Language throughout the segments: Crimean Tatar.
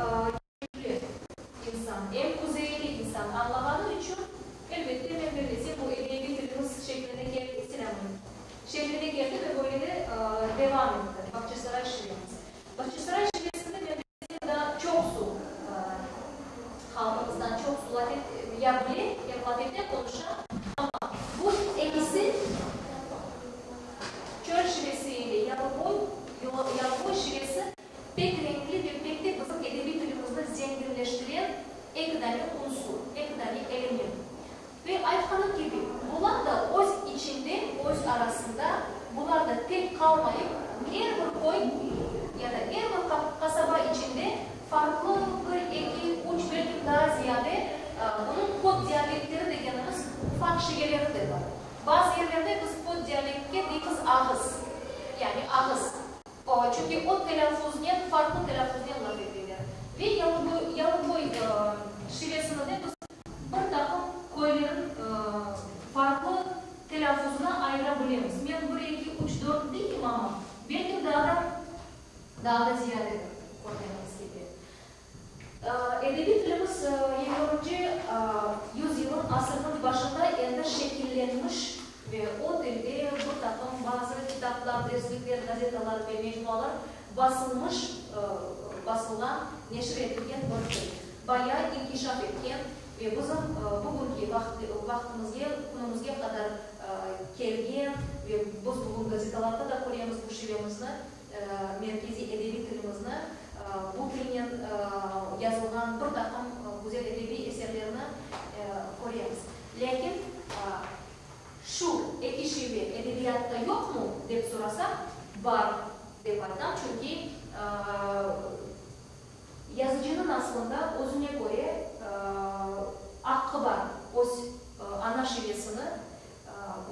Cenüpli insan, em kuzeyli insan añlağanı içün, elbette, men bellesem, bu edebiy tilimiz şekline keldi, selâmün, şekline keldi ve böyle de devam etti Bağçasaray şivemiz. Bağçasaray şivesinde, men bellesem, daa çoqsu halqımızdan çoqsu laf et, ya bile, em laf ete, qonuşa, amma bu ekisi, çöl şivesi ile Yalıboy, Yalıboy şivesi, Pek renkli ve pek de bizim edebiy tilimizni zenginleştiren eki dane unsur, eki dane element. Ve aytqanım kibi, bular da öz içinde, öz arasında, bular da tek qalmayıp, er bir köy ya da er bir qasaba içinde farqlı bir, eki, üç, belki daa ziyade bunıñ kod dialektleri degenimiz ufaq şiveleri de bar. Bazı yerlerde biz kod dialektke deymiz ağız, yani ağız. Çünki o telâffuznen, farqlı telâffuznen laf eteler. Ve Yalıboy, Yalıboy şivesini de biz bir taqım köylerin farqlı telâffuzına ayıra bilemiz. Men bir, eki, üç, dört deyim, amma belki daa da, daa da ziyadedir, körgeniñiz kibi. Edebiy tilimiz yigirminci yüzyılın, asırnıñ başında endi şekillenmiş ve o tilde bir taqım bazı kitaplar, derslikler, gazetalar ve mecmualar basılmış, basılğan, neşir etilgen bir til. Bayağı inkişaf etken ve bizim bugünki vaqtımızge, künümizge qadar kelgen ve biz bugün gazetalarda da köremiz bu şivemizni, merkeziy edebiy tilimizni, bu tilnen yazılğan bir taqım güzel edebiy eserlerni köremiz. Lâkin şu eki şive edebiyatta yoqmu, dep sorasaq, bar, dep aytam, çünki yazıcınıñ aslında özüne köre aqqı bar, öz ana şivesini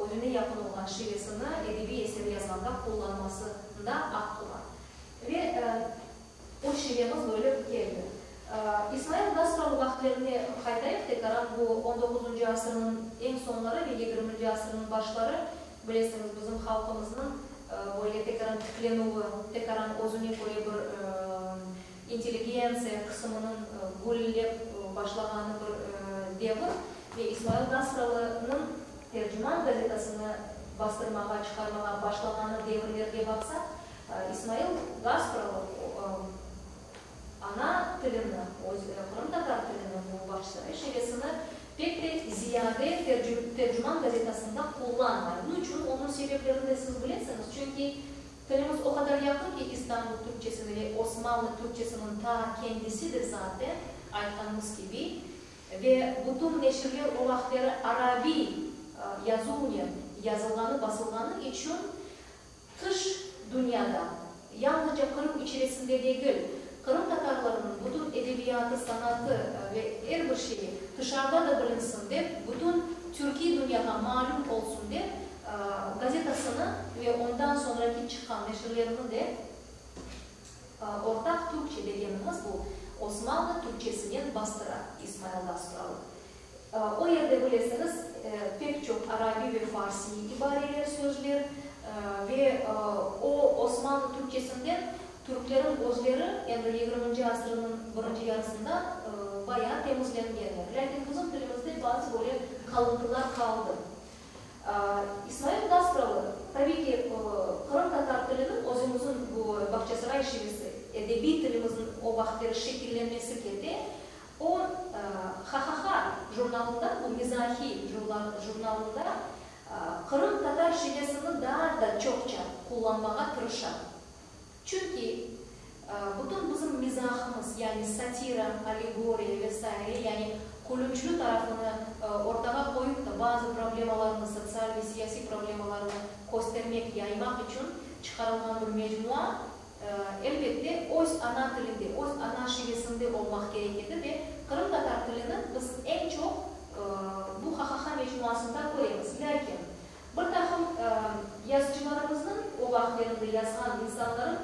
Özüne yaqın olğan şivesini edebiy eser yazğanda qullanmasında aqqı bar. Ve o şivemiz böyle keldi. İsmail Gaspralı vaqtlerine qaytayıq tekaran, bu on doquzıncı asırnıñ eñ soñları ve yigirminci asırnıñ başları, bilesiñiz, bizim halqımıznıñ böyle tekaran tiklenüvi, tekaran özüne köre bir intelligentsiya qısımınıñ güllep başlağanı bir devir ve İsmail Gaspralınıñ Tercüman gazetasını bastırmağa, çıqarmağa başlağanı devirlerge baqsaq, İsmail Gaspralı ana tilini, öz qırımtatar tilini, bu Bağçasaray şivesini pek de ziyade Tercüman gazetasında qullanmay. Bunıñ içün onıñ sebeplerini de siz bilesiñiz, çünki Tilimiz o qadar yaqın ki, İstanbul türkçesine ve Osmanlı türkçesiniñ ta kendisidir zaten, aytqanımız kibi, ve bütün neşirler o vaqıtları arabiy yazuvnen yazılğanı, basılğanı içün tış dünyada, yalnızca Qırım içerisinde degil, qırımtatarlarınıñ bütün edebiyatı, sanatı ve er bir şeyi tışarıda da bilinsin dep, bütün türkiy dünyağa malüm olsun dep, Gazetasını ve ondan soñraki çıqqan neşirlerini de ortaq türkçe degenimiz bu Osmanlı türkçesinen bastıra İsmail Gaspralı. O yerde bilesiñiz, pek çoq arabiy ve farsiy ibareler, sözler ve o Osmanlı türkçesinden türklerin özleri endi yigirminci asırnıñ birinci yarısında bayağı temizlengenler. Lâkin bizim tilimizde bazı böyle qalıntılar qaldı. İsmail Gaspralı, tabiy ki, qırımtatar tiliniñ, özümizin bu Bağçasaray şivesi, edebiy tilimizniñ o vaqıtleri şekillenmesi kete, o, Ha-ha-ha jurnalında, bu mizahiy jurnalında qırımtatar şivesini daa da çoqça qullanmağa tırışa. Çünki bütün bizim mizahımız, yani satira, allegoriya ve saire, yani külünçli tarafını ortağa qoyup da bazı problemalarnı, sotsial ve siyasiy problemalarnı köstermek, yaymaq içün çıqarılğan bir mecmua, elbette, öz ana tilinde, öz ana şivesinde olmaq kerek edi ve qırımtatar tilini biz eñ çoq bu Ha-ha-ha mecmuasında köremiz. Lâkin Bir taqım yazıcılarımıznıñ, o vaqıtlerinde yazğan insanların,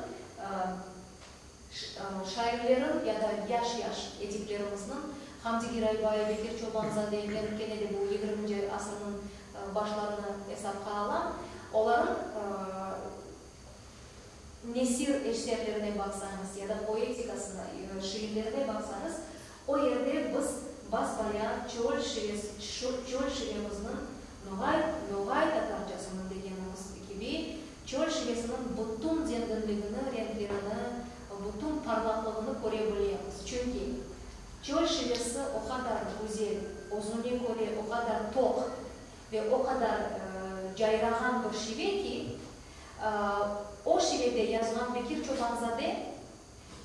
şairlerin ya da yaş-yaş ediplerimizniñ, Hamdi Giraybay, Bekir Çobanzade, men kene de bu yigirminci asırnıñ başlarını esapqa alam, olarıñ nesir eserlerine baqsañız ya da poetikasına, şiirlerine. şiirlerine baqsañız, o yerde biz bas-bayağı çöl şivesi, çöl şivemizniñ, noğay, noğay tatarcasınıñ degenimiz kibi, çöl şivesiniñ bütün zenginligini, renklerini, bütün parlaqlığını köre bilemiz. Çünki çöl şivesi o qadar güzel, özüne köre o qadar toq ve o qadar cayrağan bir şive ki, o şivede yazğan Bekir Çobanzade,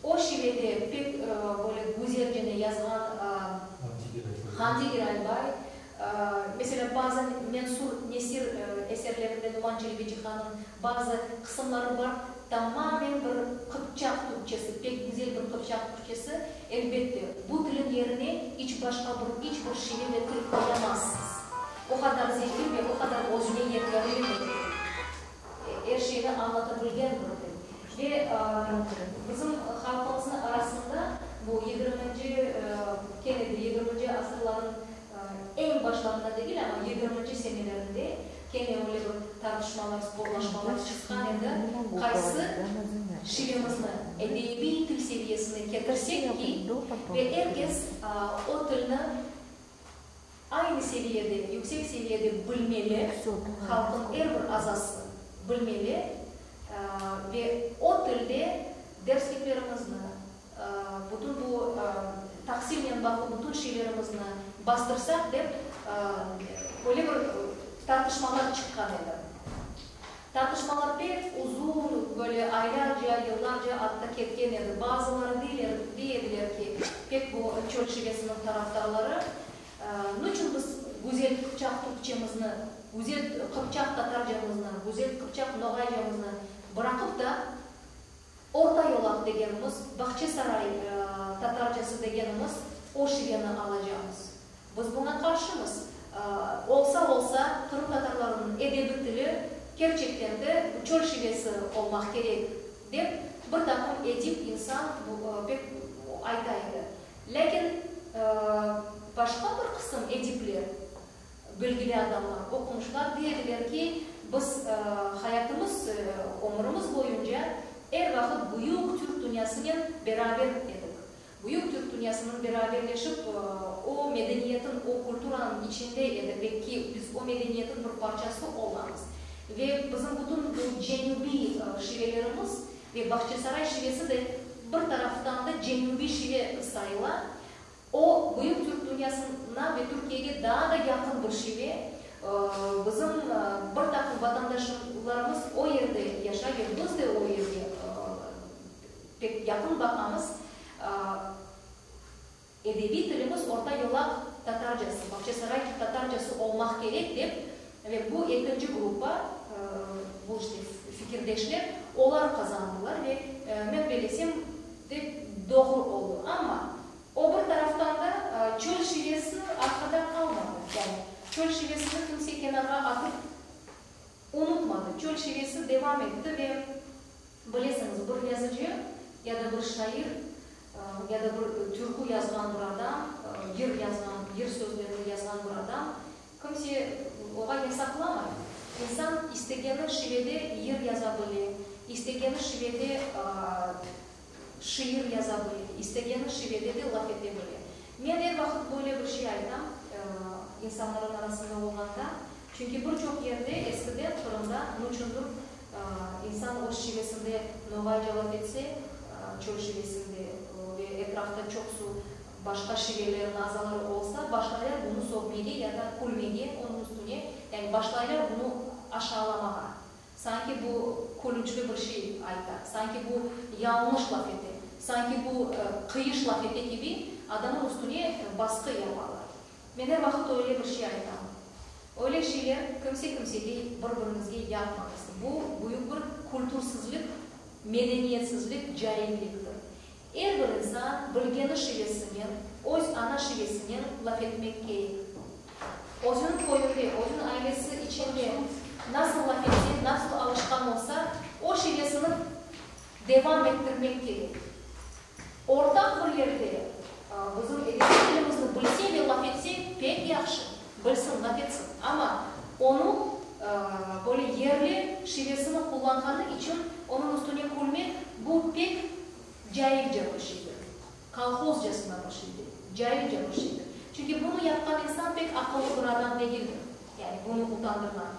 o şivede pek böyle güzelcene yazğan Hamdi Giraybay, meselâ, bazı mensur, nesir eserlerinde Numan Çelebicihannıñ bazı qısımları bar, tamamen bir qıpçaq türkçesi, pek güzel bir qıpçaq türkçesi. Elbette, bu tilin yerine iç başqa bir, iç bir şive ve til qoyamazsız. O qadar zengin ve o qadar özüne yeterli bir til. Er şeyni añlata bilgen bir til. Ve bizim halqımıznıñ arasında bu yigirminci, kene de yigirminci asırlarnıñ eñ başlarında degil, amma yigirminci senelerinde kene öyle bir tartışmalar, sporlaşmalar çıqqan edi, qaysı şivemizni edebiy til seviyesine ketirsek ki, ve er kes o tilni Aynı seviyede, yüksek seviyede bilmeli, halqıñ er bir azası bilmeli ve o tilde dersliklerimizni, bütün bu tahsilnen bağlı bütün şeylerimizni bastırsaq dep, öyle bir tartışmalar çıqqan edi. Tartışmalar pek uzun, böyle aylarca, yıllarca atta ketken edi. Bazıları deyler, dey ediler ki, pek bu çöl şivesiniñ tarafdarları, Nuçün biz güzel qıpçaq türkçemizni, güzel qıpçaq tatarcamıznı, güzel qıpçaq noğaycamıznı bıraqıp da, Orta yolaq degenimiz, Bağçasaray tatarcası degenimiz o şiveni alacamız? Biz buña qarşımız. Olsa-olsa, qırımtatarlarnıñ edebi tili kerçekten de bu çöl şivesi olmaq kerek, dep bir taqım edip insan pek ayta edi. Lâkin başqa bir qısım edipler, bilgili adamlar, oqumışlar dey ediler ki, biz hayatımız, ömürimiz boyunca er vaqıt büyük türk dünyasınen beraber edik. Büyük türk dünyasınıñ beraberleşip, o medeniyetin, o kulturanıñ içinde edik ve ki biz o medeniyetin bir parçası olamız. Ve bizim bütün bu cenübiy şivelerimiz ve Bağçasaray şivesi de bir taraftan da cenübiy şive sayıla. O, büyük türk dünyasına ve Türkiyege daa da yaqın bir şive. Bizim bir taqım vatandaşlarımız o yerde yaşay ve biz de o yerge Pek yaqın baqamız, edebiy tilimiz orta yolaq tatarcası, Bağçasaray tatarcası olmaq kerek dep, ve bu ekinci gruppa, bu işte fikirdeşler, olar qazandılar ve men bellesem, de doğru oldı. Amma o bir taraftan da çöl şivesi arqada qalmadı. Yani çöl şivesini kimse kenarğa atıp unutmadı. Çöl şivesi devam etti ve Bilesiñiz, bir yazıcı ya da bir şair, ya da bir türkü yazğan bir adam, yır yazğan, yır sözlerini yazğan bir adam, kimse oğa yasaqlamay. İnsan istegeni şivede yır yaza bile, istegeni şivede şiir yaza bile, istegeni şivede de laf ete bile. Men er vaqıt böyle bir şey aytam, insanların arasında olğanda, çünki bir çoq yerde eskiden Qırımda, nuçundır, İnsan öz şivesinde noğayca laf etse, çöl şivesinde ve etrafta çoqsu başqa şivelerniñ azaları olsa, başlaylar bunı sögmege ya da külmege onıñ üstüne, yani başlaylar bunı aşağılamağa. Sanki bu külünçli bir şey ayta, sanki bu yañlış laf ete, sanki bu qıyış laf ete kibi adamnıñ üstüne basqı yapalar. Men er vaqıt öyle bir şey aytam. Öyle şeyler kimse kimsege, bir-biriñizge yapmañız. Bu büyük bir kültürsizlik, medeniyetsizlik, cailliktir. Er bir insan bilgeni şivesinen, öz ana şivesinen laf etmek kerek. Özüniñ köyünde, özüniñ ailesi içinde nasıl laf etse, nasıl alışqan olsa, o şivesini devam ettirmek kerek. Ortaq bir yerde bizim edebiy tilimizni bilse ve laf etse pek yahşı, bilsin, laf etsin. Amma onı böyle yerli şivesini qullanğanı içün onıñ üstüne külmek, bu pek cailce bir şeydir. Kolhozcasına bir şeydir, cailce bir şeydir. Çünki bunı yapqan insan pek aqıllı bir adam degildir, yani bunı utandırğan.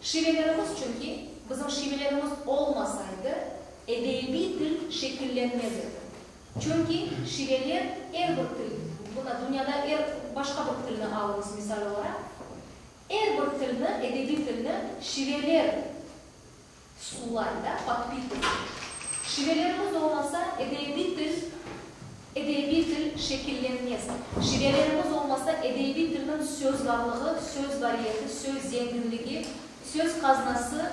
Şivelerimiz çünki, bizim şivelerimiz olmasaydı, edebiy til şekillenmez edi. Çünki şiveler er bir til, buna dünyada er başqa bir tilni alıñız misal olaraq, er bir tilni, edebiy tilni şiveler sulay da, podpitывает. Şivelerimiz olmasa, edebiy til, edebiy til şekillenmez. Şivelerimiz olmasa, edebiy tilniñ söz varlığı, söz variyeti, söz zenginligi, söz qaznası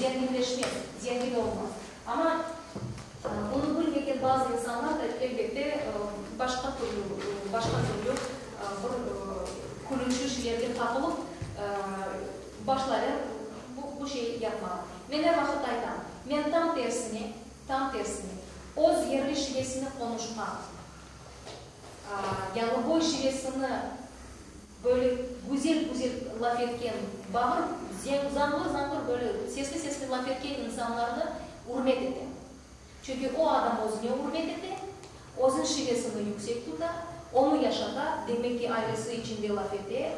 zenginleşmez, zengin olmaz. Amma bunı bilmegen bazı insanlar da, elbette, başqa türlü, başqa türlü bir külünçli şeylerge qapılıp başlaylar bu, bu şey yapmağa. Men er vaqıt aytam, men tam tersine, tam tersine, öz yerli şivesini qonuşqan, Yalıboy şivesini böyle güzel-güzel laf etken, bağırıp, zañğır-zañğır böyle sesli-sesli laf etken insanlarnı ürmet etem. Çünki o adam özüne ürmet ete, özüñ şivesini yüksek tuta, onı yaşata, demek ki, ailesi içinde laf ete,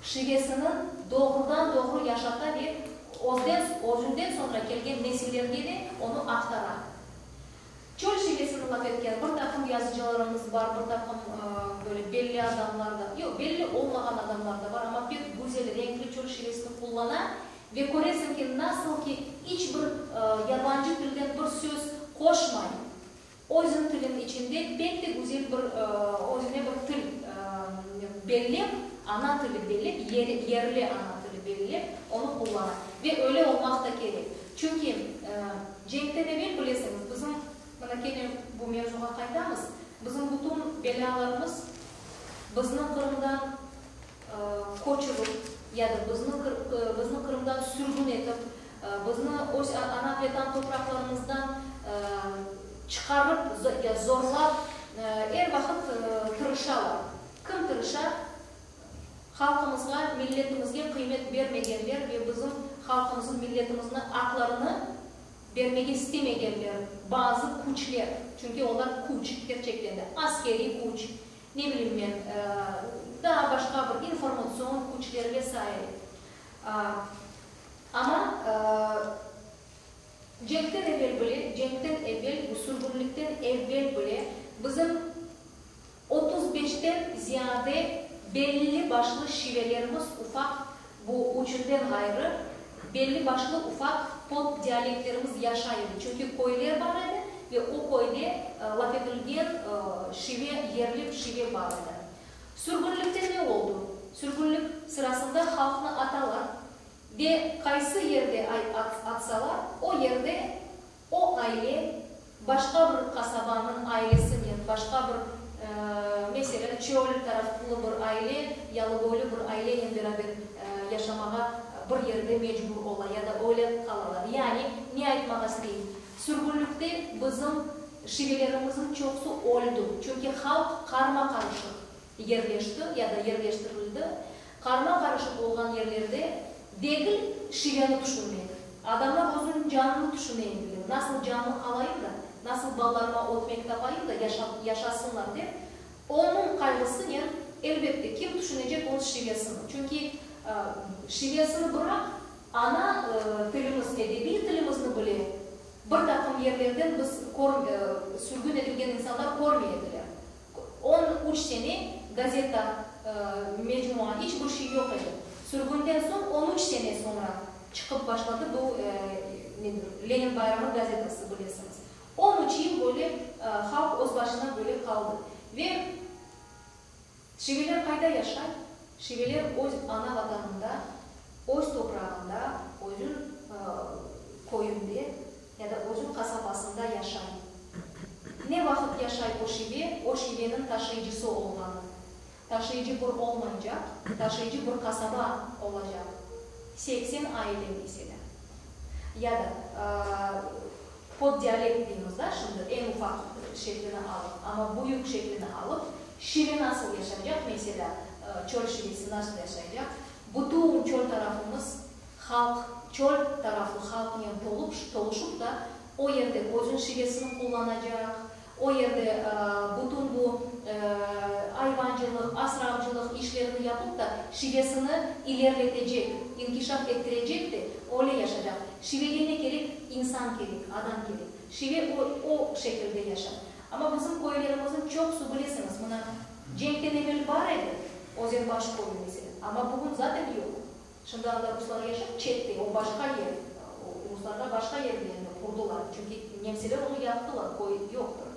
şivesini doğrudan-doğru yaşata ve özden, özünden soñra kelgen nesillerge de onı aqtara. Çöl şivesini laf etken bir taqım yazıcılarımız bar, bir taqım böyle belli adamlar da, yoq, belli olmağan adamlar da bar, amma pek güzel, renkli çöl şivesini qullana ve köresiñ ki, nasıl ki iç bir yabancı tilden bir söz qoşmay, özüñ tilin içinde pek de güzel bir özüne bir til bellep, ana tili bellep, yerli ana tili bellep, onı qullana. Ve öyle olmaq da kerek. Çünki cenkten evel, bilesiñiz, bizim, mına kene bu mevzuğa qaytamız, bizim bütün belâlarımız bizni Qırımdan köçürip ya da bizni bizni Qırımdan sürgün etip, bizni öz ana Vetan topraqlarımızdan çıqarıp ya zorlap er vaqıt tırışalar. Kim tırışa? Halqımızğa, milletimizge qıymet bermegenler ve bizim halqımızın, milletimizniñ aqlarını bermege istemegenler, bazı küçler, çünki olar küç, kerçekten de, askeriy küç, ne bileyim men, daa başqa bir informatsion küçler ve saire. Amma cenkten evel bile, cenkten evel, bu sürgünlikten evel bile bizim 35-ten ziyade belli-başlı şivelerimiz ufaq, bu üçünden ğayrı, belli-başlı ufaq poddialektlerimiz yaşay edi. Çünki köyler bar edi ve o köyde laf etilgen şive, yerli şive bar edi. Sürgünlikte ne oldu? Sürgünlik sırasında halqnı atalar ve qaysı yerde atsalar, o yerde O aile başqa bir qasabanıñ ailesinen, başqa bir, meselâ, çöl taraflı bir aile, yalıboylu bir ailenen beraber yaşamağa bir yerde mecbur ola ya da öyle qalalar. Yani, ne aytmağa isteyim, sürgünlikte bizim şivelerimizniñ çoqusı öldi, çünki halq qarma-qarışıq yerleşti ya da yerleştirildi. Qarma-qarışıq olğan yerlerde degil şiveni tüşünmek, adamlar özüniñ canını tüşüne ediler, nasıl canlı qalayım da, nasıl balalarıma ötmek tapayım da yaşasınlar dep, onıñ qayğısınen, elbette, kim tüşünecek öz şivesini? Çünki şivesini bıraq, ana tilimiz, edebiy tilimizni bile bir taqım yerlerden biz sürgün etilgen insanlar körmey ediler. 13 sene gazeta, mecmua, iç bir şey yoq edi. Sürgünden soñ 13 sene soñra çıqıp başladı bu, nedir, Lenin bayrağı gazetası, bilesiñiz. 13 yıl böyle halq öz başına böyle qaldı. Ve şiveler qayda yaşay? Şiveler öz ana vatanında, öz toprağında, özün köyünde ya da özün qasabasında yaşay. Ne vaqıt yaşay o şive, o şiveniñ taşıyıcısı olğanı? Taşıyıcı bir olmaycaq, taşıyıcı bir qasaba olacaq, 80 aile meselâ. Ya da poddialekt deymiz da şimdi, eñ ufaq şeklini alıp, amma büyük şeklini alıp, şive nasıl yaşaycaq, meselâ, çöl şivesi nasıl yaşaycaq? Bütün çöl tarafımız Halq, çöl taraflı halqnen tolup, toluşıp da, o yerde özüñ şivesini qullanacaq, O yerde bütün bu ayvancılıq, asravcılıq işlerini yapıp da, şivesini ilerletecek, inkişaf ettirecek de, öyle yaşacaq. Şivege ne kerek? İnsan kerek, adam kerek. Şive o, o şekilde yaşar. Amma bizim köylerimizniñ çoqusı, bilesiñiz, mına, cenkten evel bar edi, Özenbaş köyü, meselâ, amma bugün zaten yoq. Şimdi anda ruslar yaşap, çette, o başqa yer, o ruslarğa başqa yerde endi qurdular, çünki nemseler onı yaqtılar, köy yoqtır.